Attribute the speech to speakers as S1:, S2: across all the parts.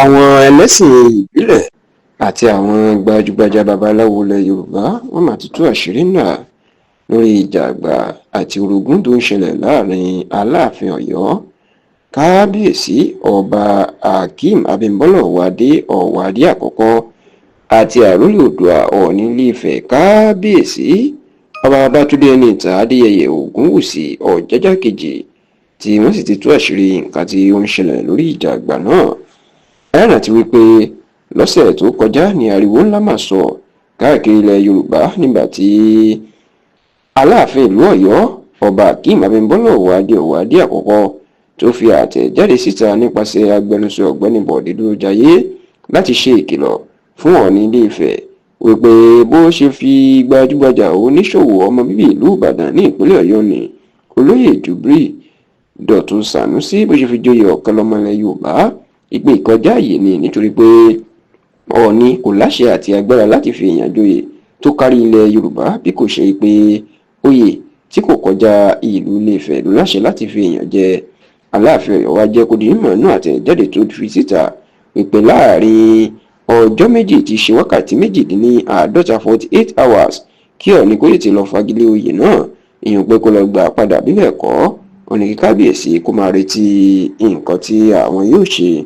S1: Àwọn ẹlẹ́sìn ìbílẹ̀ àti àwọn gbajúgbajà babaláwo ilẹ̀ Yorùbá wọ́n mà ti tú àṣírí ńlá lórí ìjà àgbà àti orogún tó ń ṣẹlẹ̀ láàrin Aláàfin Ọ̀yọ́, Kábíyèsí Ọba Akeem Abímbọ́lá Ọwọ́adé Ọwọ́adé àkọ́kọ́, àti àrólé Oòduà Ọọ̀ni Ilé-Ifẹ̀, Kábíyèsí Ọba Babátúndé Ẹniìtàn Adéyẹyè Ògúnwùsì Ọ̀jájá Kejì, tí wọ́n sì ti tú àṣírí nǹkan tí ó ń ṣẹlẹ̀ lórí ìjà àgbà náà. Ẹ rántí wípé lọ́sẹ̀ tó kọjá ní ariwo ńlá mà sọ káàkiri ilẹ̀ Yorùbá nígbà tí Aláàfin ìlú Ọ̀yọ́, Ọba Akeem Abímbọ́lá Ọwọ́adé Ọwọ́adé àkọ́kọ́, tó fi àtẹ̀jáde síta nípasẹ̀ agbẹnusọ Ọ̀gbẹ́ni Bọ̀dé Dúrójayé láti ṣe ìkìlọ̀ fún Ọọ̀ni Ilé-Ifẹ̀ wípé bó ṣe fi gbajúgbajà oníṣòwò ọmọ bíbí ìlú Ìbàdàn ní ìpínlẹ̀ Ọ̀yọ́ ní Olóyè Jubril Dọ̀tun Sànúsí, bó ṣe fi joyè Ọ̀kanlọ́mọ ilẹ̀ Yorùbá, ìpè ìkọjá àyè ni, nítorí pé Ọọ̀ni kò láṣẹ àti agbára láti fi èèyàn joyè tó kárí ilẹ̀ Yorùbá, bí kò ṣe pé oyè tí kò kọjá ìlú Ilé-Ifẹ̀ ló láṣẹ láti fi èèyàn jẹ. Aláàfin Ọ̀yọ́ wá jẹ́ kó di mímọ̀ nínú àtẹ̀jáde tó fi síta wípé láàrin ọjọ́ 2 tí í ṣe wákàtí 48, 48 hours, kí Ọọ̀ni kó tètè lọ fagilé oyè náà, ìyẹn pé kó lọ gbà padà. Bí bẹ́ẹ̀ kọ́, ó ní kí kábíyèsí kó máa retí nǹkan tí àwọn yóò ṣe.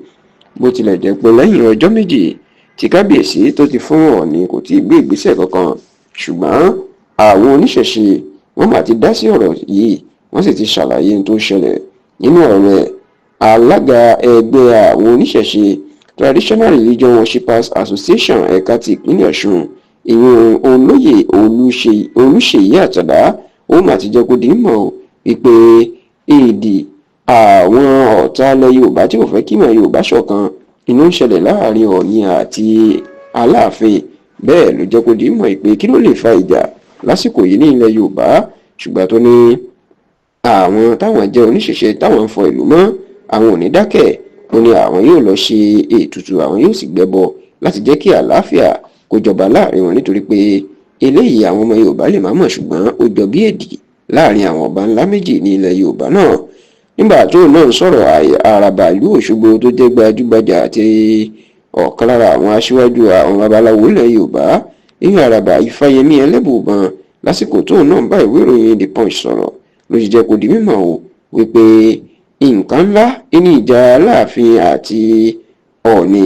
S1: Bó tilẹ̀ jẹ́ pé lẹ́yìn ọjọ́ 2 tí kábíyèsí tó ti fún Ọọ̀ni kò tí ì gbé ìgbésẹ̀ kankan, ṣùgbọ́n àwọn oníṣẹ̀ṣe wọ́n mà ti dá sí ọ̀rọ̀ yìí, wọ́n sì ti ṣàlàyé ohun tó ṣẹlẹ̀ nínú ọ̀rọ̀ ẹ̀. Alága ẹgbẹ́ àwọn oníṣẹ̀ṣe, Traditional Religion Worshippers Association, ẹ̀ka ti ìpínlẹ̀ Ọ̀ṣun, ìyẹn Olóyè Olùṣèyí Àtàdá, ó mà ti jẹ́ kó di mímọ̀ wípé èdè àwọn ọ̀tá ilẹ̀ Yorùbá tí kò fẹ́ kí ìmọ̀ Yorùbá ṣọ̀kan inú ń ṣẹlẹ̀ láàrin Ọọ̀ni àti Aláàfin. Bẹ́ẹ̀ ló jẹ́ kó di mímọ̀ pé kí ló lè fa ìjà lásìkò yìí ní ilẹ̀ Yorùbá, ṣùgbọ́n tó ní àwọn táwọn jẹ́ oníṣẹ̀ṣe táwọn ń fọ ìlú mọ́, àwọn ò ní dákẹ́. Ó ní àwọn yóò lọ ṣe ètùtù, àwọn yóò sì gbẹ́bọ láti jẹ́ kí àlàáfíà kó jọba láàrin wọn, nítorí pé eléyìí àwọn ọmọ Yorùbá lè má mọ̀, ṣùgbọ́n ó jọ bí èdì láàrin àwọn ọba ńlá méjì ní ilẹ̀ Yorùbá náà. Nígbà tó náà ń sọ̀rọ̀, Àràbà ìlú Òṣogbo tó jẹ́ gbajúgbajà àti ọ̀kan lára àwọn aṣíwájú àwọn babaláwo ilẹ̀ Yorùbá, ìyẹn Àràbà Ifáyẹmí Ẹlẹ́bùúbọn, lásìkò tóun náà bá ìwé ìròyìn The Punch sọ̀rọ̀, ló ti jẹ́ kó di mímọ̀ o wípé nǹkan ńlá ní ìjà Aláàfin àti Ọọ̀ni.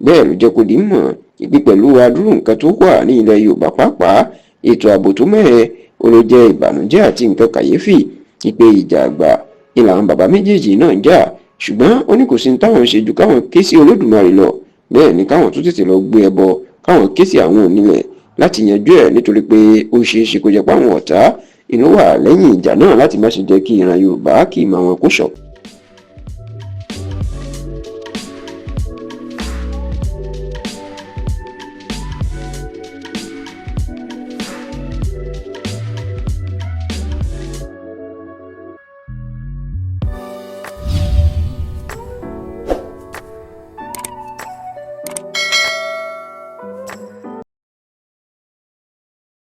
S1: Bẹ́ẹ̀ ló jẹ́ kó di mímọ̀ ìpí pẹ̀lú adúrú nǹkan tó wà ní ilẹ̀ Yorùbá, pàápàá ètò ààbò tó mẹ́hẹ, ó ló jẹ́ ìbànújẹ́ àti nǹkan kàyéfì ìpè ìjà àgbà ni làwọn bàbá méjèèjì náà ń jà. Ṣùgbọ́n ó ní kò sí ní táwọn ṣe ju káwọn ké sí Olódùmarè lọ, bẹ́ẹ̀ ni káwọn tún tètè lọ gbé ẹbọ, káwọn ké sí àwọn onílẹ̀ láti yanjú ẹ̀, nítorí pé ó ṣeé ṣe kó jẹ́ pé àwọn ọ̀tá inú wà lẹ́yìn ìjà náà láti má ṣe jẹ́ kí ìran Yorùbá kí ìmọ̀ wọn kó ṣọ̀kan.